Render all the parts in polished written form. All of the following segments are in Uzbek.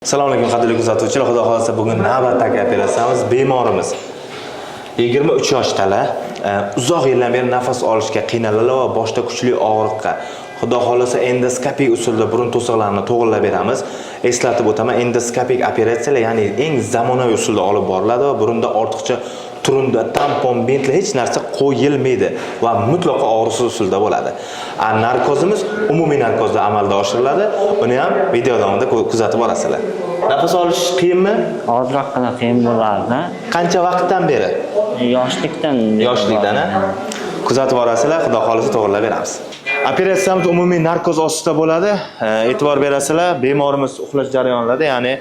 Assalomu alaykum, qadrli kuzatuvchilar. Xudo xohlasa, bugun navbatdagi operatsiyamiz. Bemorimiz 23 yoshdalar, uzoq yildan beri nafas olishga qiynaladilar va boshda kuchli og'riqqa. Xudo xohlasa, endoskopik usulda burun to'siqlarini to'g'rilab beramiz. Eslatib o'taman, endoskopik operatsiyalar, ya'ni eng zamonaviy usulda olib boriladi va burunda ortiqcha turunda tampon, bintlar hech narsa qo'yilmaydi va mutlaqo og'riqsiz usulda bo'ladi. Narkozimiz umumiy narkozda amalga oshiriladi. Uni ham video davomida kuzatib borasizlar. Nafas olish qiyinmi? Ozroqgina qiyin bo'lardi. Qancha vaqtdan beri? Yoshlikdan. Yoshlikdan, a? Kuzatib borasizlar, Xudo xohlasa to'g'rilab beramiz. Operatsiyamiz umumiy narkoz ostida bo'ladi. E'tibor berasizlar, bemorimiz uxlash jarayonlarida, ya'ni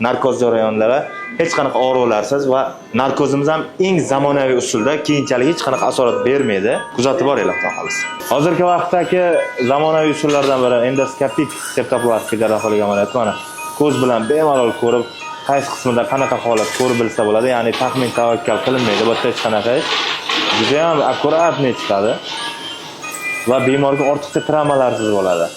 narkoz jarayonlari hech qanaqa og'riqlarsiz va narkozimiz ham eng zamonaviy usulda, keyinchalik hech qanaqa asorat bermaydi. Kuzatib boringlar, Xudo xohlasa. Hozirgi vaqtdagi zamonaviy usullardan biri endoskopik septoplastika jarrohlik amaliyoti. Mana ko'z bilan bemalol ko'rib, qaysi qismida qanaqa holat ko'rib bilsa bo'ladi, ya'ni taxmin tavakkal qilinmaydi. Bu yerda hech qanaqa ish. Juda ham аккуратный chiqadi va bemorga ortiqcha travmalarsiz bo'ladi.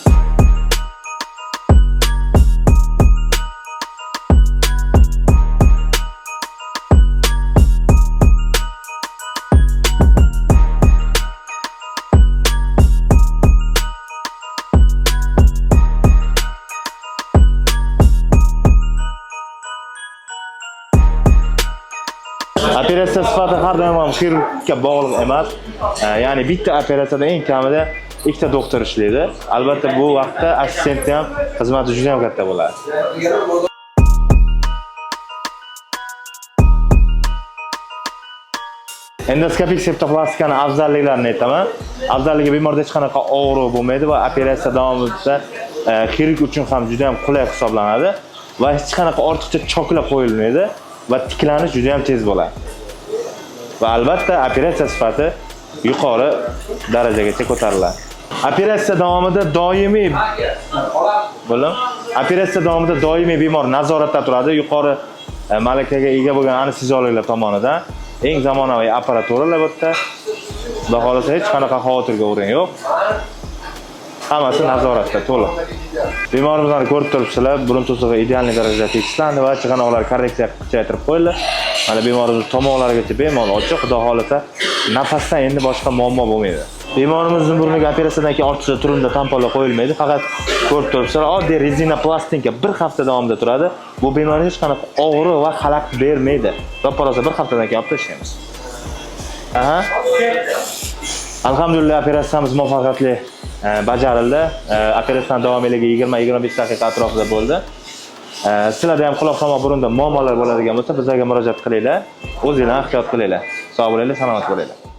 Operatsiya sifati har doim ham xirurgga bog'liq emas. Ya'ni bitta operatsiyada eng kamida ikkita doktor ishlaydi. Albatta bu vaqtda assistentni ham xizmati juda ham katta bo'ladi. Endoskopik septoplastikani afzalliklarini aytaman. Afzalligi, bemorda hech qanaqa og'riq bo'lmaydi va operatsiya davomida xirurg uchun ham juda ham qulay hisoblanadi va hech qanaqa ortiqcha choklar qo'yilmaydi va tiklanish juda ham tez bo'ladi. Va albatta operatsiya sifati yuqori darajagacha ko'tariladi. Operatsiya davomida doimiy bo'lim. Operatsiya davomida doimiy bemor nazoratda turadi. Yuqori malakaga ega bo'lgan anesteziologlar tomonidan eng zamonaviy apparaturalar bu yerda. Xudo xohlasa hech qanaqa xavotirga o'rin yo'q. Hammasi nazoratda to'liq. Bemorimizni ko'rib turibsizlar, burun to'sig'i идеальный darajada tekislandi va chig'anoqlar korreksiya qilib kuchaytirib qo'yildi. Mana bemorimiz tomoqlarigacha bemalol ochiq, Xudo xohlasa nafasdan endi boshqa muammo bo'lmaydi. Bemorimizning burniga operatsiyadan keyin ortiqcha turumda tamponlar qo'yilmaydi. Faqat ko'rib turibsizlar, oddiy rezina plastinka bir hafta davomida turadi. Bu bemorga hech qanaqa og'riq va xalaqit bermaydi. Roppa-rosa bir haftadan keyin olib tashlaymiz. Aha. Alhamdulillah, operatsiyamiz muvaffaqiyatli bajarildi. Operatsiyaning davomiyligi 20-25 daqiqa atrofida bo'ldi. Sizlarda ham quloq, tomoq, burunda muammolar bo'ladigan bo'lsa, bizlarga murojaat qilinglar. O'zinglar ehtiyot qilinglar. Sog' bo'linglar, salomat bo'linglar.